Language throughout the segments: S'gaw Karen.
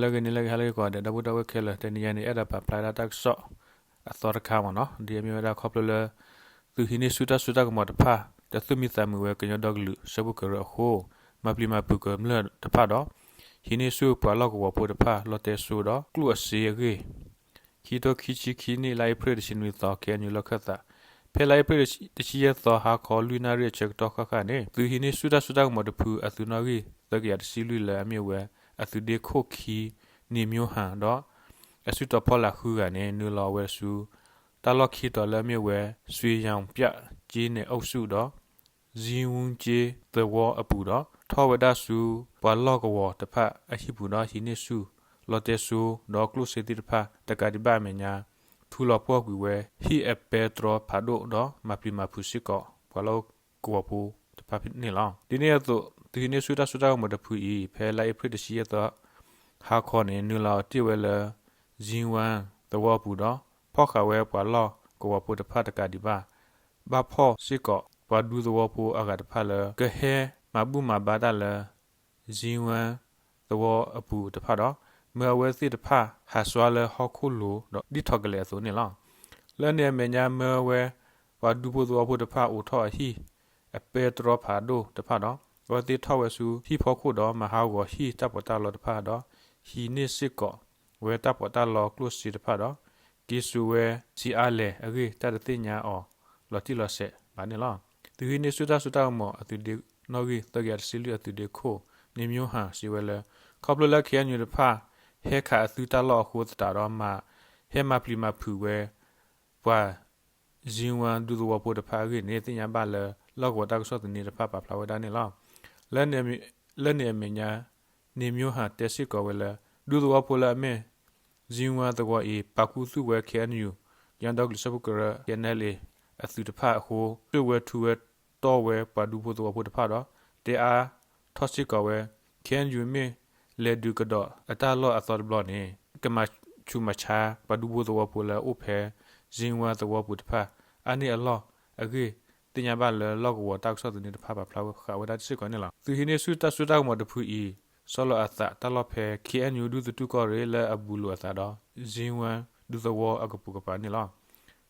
လၢအဂ့ၤန့ၣ် လၢအဂ့ၤ ဟါလၢအဂ့ၤကိးဂၤဒဲး ဒီပုၢ်ဒီဝဲၢ်ခဲလၢာ်, တနံၤအံၤန့ၣ် အဲၣ်ဒိးပာ်ဖျါဝဲဒၣ်တၢ်ကစီၣ်အသီတခါမ့ၢ်နီၤ, ဒ်အမ့ၢ်ဝဲဒၣ်ခီဖျိလၢ သုးဟံးန့ၢ်ဆူၣ်တၢ်စိတၢ်ကမီၤတဖၣ် တသူၣ်မံသးမုာ်ဝဲကညီဒီကလုာ်စၢဖှိၣ်ကရၢအဃိ မၤပျံၤမၤဖုးကမျၢၢ်တဖၣ်ဒီး ဟံးန့ၢ်ဆူၣ်ပှၤလီၢ်ကဝီၤဖိတဖၣ် လီတဲစိဒီးကျိၣ်အစ့အဂ့ၢ် ခံကထိခံဆံခံနံၣ် လါအ့ဖြ့ၣ်တဆံနွံသီ ခ့ၣ်အဲၣ်ယူၣ်လီၢ်ခၢၣ်သး, ဖဲလါအ့ဖြ့ၣ်တဆံယဲၢ်သီ ဟါခီလွံၢ်နၣ်ရံၣ်အဆၢကတီၢ်ဃၣ်ဃၣ်န့ၣ် သုးဟံးန့ၢ်ဆူၣ်တၢ်စိတၢ်ကမီၤတဖု အသုးနီၣ်ဂံၢ်သၢကယၤတဆံလွံၢ်လၢအမ့ၢ်ဝဲ အသုးဒ့ခိၣ်ခံ န့ၣ်မၠိဟၣ်ဒီး အစုတီၤဖီလာ်ဃုဂၤန့ၣ် နုာ်လီၤဝဲဆူ တၢ်လီၢ်ခံတီၤလၢအမ့ၢ်ဝဲ စွ့ယၣ်ပၠၣ်ကၠ့န့ၣ်အိၣ်ဆူၣ်ဒီး ဇံဝူကၠ့သဝီအပူၤဒီး ထီၣ်ဝဲဒၣ်ဆူ ပှၤလီၢ်ကဝီၤတဖၣ်အဟံၣ်ပူၤဒီး ဟံးန့ၢ်ဆူၣ် လီတဲစိ ဒီးကျိၣ်စ့သ့ၣ်တဖၣ် တကးဒံးဘၣ်အမဲာ်ညါ ထုးလီၤပှီၢ်ကွံာ်ဝဲ ဟံၣ်အပဲတြီဖးဒိၣ်ဒီး မၤပျံၤမၤဖုးစ့ၢ်ကီး ပှၤလီၢ်ကဝီၤဖိတဖၣ်န့ၣ်လီၤ. ဒ်န့ၣ်အသိး သုးဟံးန့ၢ်ဆူၣ်တၢ်စိတၢ်ကမီၤတဖုအံၤ ဖဲလါအ့ဖြ့ၣ်တဆံယဲၢ်သီ ဟါခီန့ၣ် နုာ်လီၤတ့ၢ်ဝဲလၢ ဇံဝူသဝီအပူၤဒီး ဖီၣ်ဃာ်ဝဲပှၤလီၢ်ကဝီၤဖိတဖၣ်တကးဒံးဘၣ် ဘၣ်ဖီၣ်စ့ၢ်ကီးပှၤဒူသဝီဖိအဂၤတဖၣ်လၢ ကဟဲမၤဘူၣ်မၤဘါတၢ်လၢ ဇံဝူသဝီအပူၤတဖၣ်ဒီး မၢအဝဲသ့ၣ်တဖၣ်ဟးဆှါလၢဟီၣ်ခိၣ်လိၤဒီးဒ်ထီၣ်ကလဲာ်အသိးန့ၣ်လီၤ. လၢန့ၣ်အမဲာ်ညါမၢဝဲ ပှၤဒူဖိသဝီဖိတဖၣ်အိးထီၣ်အဟံၣ် အပဲတြီဖးဒိၣ်တဖၣ်ဒီး အဝဲသ့ၣ်ထီၣ်ဝဲဆူဟံၣ်ဖီခိၣ်ဒီးမၤဟးဂီၤဟံၣ်တၢ်ပီးတၢ်လီတဖၣ်ဒီး ဟံးန့ၢ်စ့ၢ်ကီးဝဲတၢ်ပီးတၢ်လီကျိၣ်စ့တဖၣ်ဒီး က့ၤစိာ်ဝဲစံးအါလဲၣ်အဂ့ၢ် တၢ်တသ့ၣ်ညါအီၤလီၤတံၢ်လီၤဆဲးဘၣ်န့ၣ်လီၤ. သုးဟံးန့ၢ်ဆူၣ်တၢ်စိတၢ်ကမီၤအသုးဒ့နီၣ်ဂံၢ်သၢကယၤတဆံလွံၢ်အသုးဒ့ခိၣ် န့ၣ်မၠိဟၣ်စံးဝဲလၢ ခီဖျိလၢ ခ့ၣ်အဲၣ်ယူၣ်တဖၣ် ဟဲခးအသုးတၢ်လီၢ်အဃိသတးဒီး မၤ ဟဲမၤပျံၤမၤဖုးဝဲ ပှၤ ဇံဝူဒူသဝီဖိတဖၣ်အဂ့ၢ်န့ၣ် သ့ၣ်ညါဘၣ်လၢ လီၢ်ကဝီၤတၢ်ကစီၣ်သန့တဖၣ်ပာ်ဖျါဝဲဒၣ်န့ၣ်လီၤ. လၢန့ၣ်အမဲာ်ညါ န့ၣ်မၠိဟၣ်တဲစ့ၢ်ကီးဝဲလၢ ဒူသဝီဖိလၢအမ့ၢ် ဇံဝူသဝီအံၤ ပာ်ခူသူၣ်ဝဲ ခ့ၣ်အဲၣ်ယူၣ် ကညီဒီကလုာ်စၢဖှိၣ်ကရၢ ခ့ၣ်အဲၣ်ယူၣ် အသုးတဖၣ်အဃိ စိာ်ဝဲထူဝဲတီၢ်ဝဲပှၤဒူဖိသဝီဖိတဖၣ်ဒီး တဲအါထီၣ်စ့ၢ်ကီးဝဲ ခ့ၣ်အဲၣ်ယူၣ်မ့ၢ်လဲၤဒုးကဒီးအတၢ်လီၢ်အသီတဘျီန့ၣ် ကမၤဆူးမၤဆါပှၤဒူဖိသဝီဖိလၢအအိၣ်ဖဲ ဇံဝူသဝီပူၤတဖၣ် အါန့ၢ်အလီၢ်အဂ့ၢ် သ့ၣ်ညါဘၣ်လၢလီၢ်ကဝီၤတၢ်ကစီၣ်သန့တဖၣ်ပာ်ဖျါဃာ်ဝဲဒၣ်စ့ၢ်ကီးန့ၣ်လီၤ. သုးဟံးန့ၢ်ဆူၣ်တၢ်စိတၢ်ကမီၤတဖုအံၤ ဆီလီၤအသးတၢ်လီၢ်ဖဲ ခ့ၣ်အဲၣ်ယူၣ် ဒူသထူၣ်ကီၢ်ရ့ၣ်လၢအဘူးလိာ်အသးဒီး ဇံဝူဒူသဝီအကပိာ်ကပၤန့ၣ်လီၤ.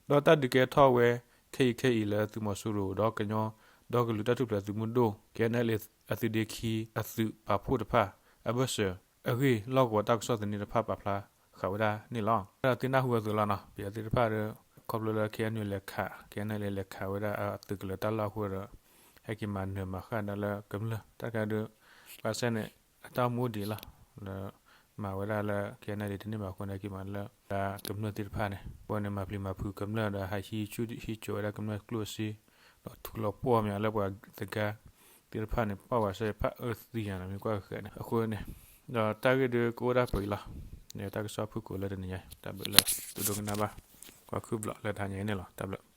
ဒီးတၢ်ဒုးကဲထီၣ်ဝဲခဲအံၤခဲအံၤလၢသုးမီၤစိရိၤဒီးကညီ ဒီကလုာ်တၢ်ထူၣ်ဖျဲးသုးမုၢ်ဒိၣ် ခ့ၣ်အဲၣ်ယူၣ် အသုးဒ့ခံ အသုးပာ်ဖှိၣ်တဖၣ် အဘၢၣ်စၢၤအဂ့ၢ် လီၢ်ကဝီၤတၢ်ကစီၣ်သန့တဖၣ်ပာ်ဖျါဃာ်ဝဲဒၣ်န့ၣ်လီၤ. အဲၣ်ဒိးသ့ၣ်နၢ်ဟူအသိးလီၤနီၤ ပယီၤသ့ၣ်တဖၣ်ဒီး ခီဖျိလၢ ခ့ၣ်အဲၣ်ယူၣ် လဲၤခး ခ့ၣ်အဲၣ်ယူၣ် လဲၤခးဝဲဒၣ်အသုးကလၢၤတၢ်လီၢ်အဃိဒီး ဟဲက့ၤမၤနၢၤမၤဃၣ်ဒၣ်လၢကမျၢၢ် တၢ်တခါဒီး ဘၣ်ဆၣ်န့ၣ် အတၢ်အိၣ်မူအိၣ်ဒံးလီၤ လၢ မၤဝဲဒၣ်လၢ ခ့ၣ်အဲၣ်ယူၣ် တန့ၢ်ဘၣ်အဃိန့ၣ် ဟဲက့ၤမၤလၢ ဒၣ်ကမျၢၢ်သ့ၣ်တဖၣ်န့ၣ် အဃိန့ၣ် မၤပျံၤမၤဖုးကမျၢၢ်ဒီး ဟးဟံးဆူၣ်ဟံးစိးဝဲဒၣ်ကမျၢၢ်ကျိၣ်စ့ ဒီးထုးလီၤပှီၢ်မးလၢပှၤတဂၤသ့ၣ်တဖၣ်န့ၣ် ပာ်ဝဲစဲဖးအၢသံယၤန့ၣ် မ့ၢ်ကွၢ်ဃဲၤန့ၣ် အဃိန့ၣ် ဒီးတၢ်ဂ့ၢ်ဒုးကအိၣ်ဒၣ်ပှဲၤအံၤလီၤ. န့ၣ်တၢ်ကစီၣ်ဖုၣ်ကိာ်လၢတနံၤညါ တၢ်ဘျုးလၢသုဒိကနၣ်ဘၣ် ကွၢ်ခုၣ်ဘျီၣ်လၢတဟါညါအံၤန့ၣ်လီၤ. တၢ်ဘျုး